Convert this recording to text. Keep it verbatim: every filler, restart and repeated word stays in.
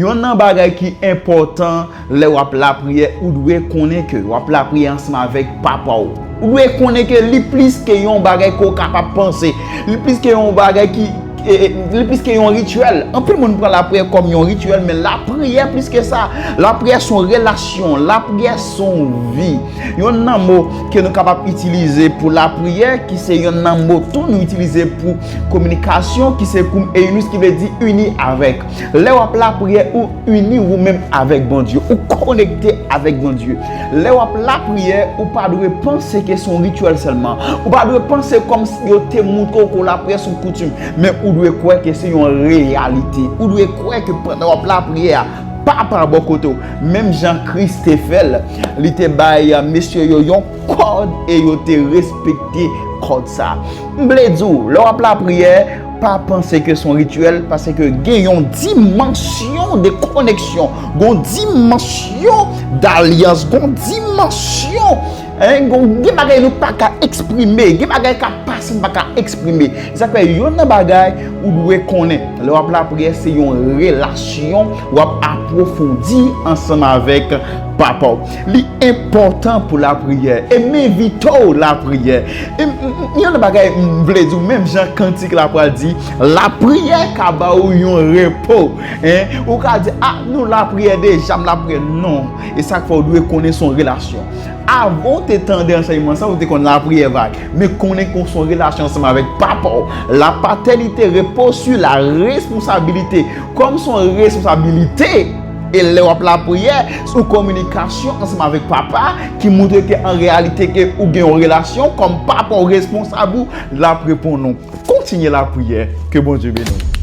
Yonn nan bagay ki enpòtan lè w ap lapriyè, ou dwe konnen ke w ap lapriyè ansanm avèk Papa w. Ou dwe konnen ke li plis ke yon bagay ke w kapab panse. Li plis ke yon bagay ki, e, e, li plis ke yon rityèl. Anpil moun pran lapriyè kòm yon rityèl, men lapriyè plis ke sa. Lapriyè se yon relasyon, lapriyè se yon vi. Yonn nan mo ke nou kapab itilize pou lapriyè, ki se yonn nan mo tou nou itilize pou kominikasyon, ki se cum eiunus, ki vle di ini avèk. Lè w ap lapriyè, ou ini ou menm avèk Bondye, ou konekte avèk Bondye. Lè w ap lapriyè, ou pa dwe panse ke se yon rityèl sèlman. Ou pa dwe panse kòm si yo te montre w ke lapriyè se yon koutim, men ou dwe kwè ke se yon reyalite. Ou dwe kwè ke pandan w ap lapriyè a, Papa bò kote w, menm jan Kris te fè l, li te bay, uh, mesye yo yon kòd e yo te respekte kòd sa. M vle di w, lè w ap lapriyè, pa panse ke se yon rityèl, paske gen yon dimansyon de koneksyon, gen yon dimansyon dalyans, gen yon dimansyon, en, gen, gen bagay nou pa ka eksprime, gen bagay k ap pase nou pa ka eksprime. Se sa k fè yonn nan bagay ou dwe konnen, lè w ap lapriyè, se yon relasyon w ap apwofondi ansanm avèk Papa w. Li enpòtan pou lapriyè. E m envite w lapriyè. E m, m, m, yon bagay m vle di w, menm jan kantik la pral di, lapriyè ka ba w yon repo. En? Ou ka di, "Ah, nou lapriyè deja, m lapriyè." Non. E sa k fè w dwe konnen se yon relasyon. Avan w te tande ansèyman sa, ou te konn lapriyè vag. Men konnen ke w se yon relasyon ansanm avèk Papa w. La paternité repose sur la responsabilité. Kòm se yon responsabilite, e lè w ap lapriyè, se yon kominikasyon ansanm avèk Papa ki montre ke an reyalite ke ou gen yon relasyon, kòm Papa w responsab ou, l ap reponn ou. Kontinye lapriyè. Ke Bondye beni w.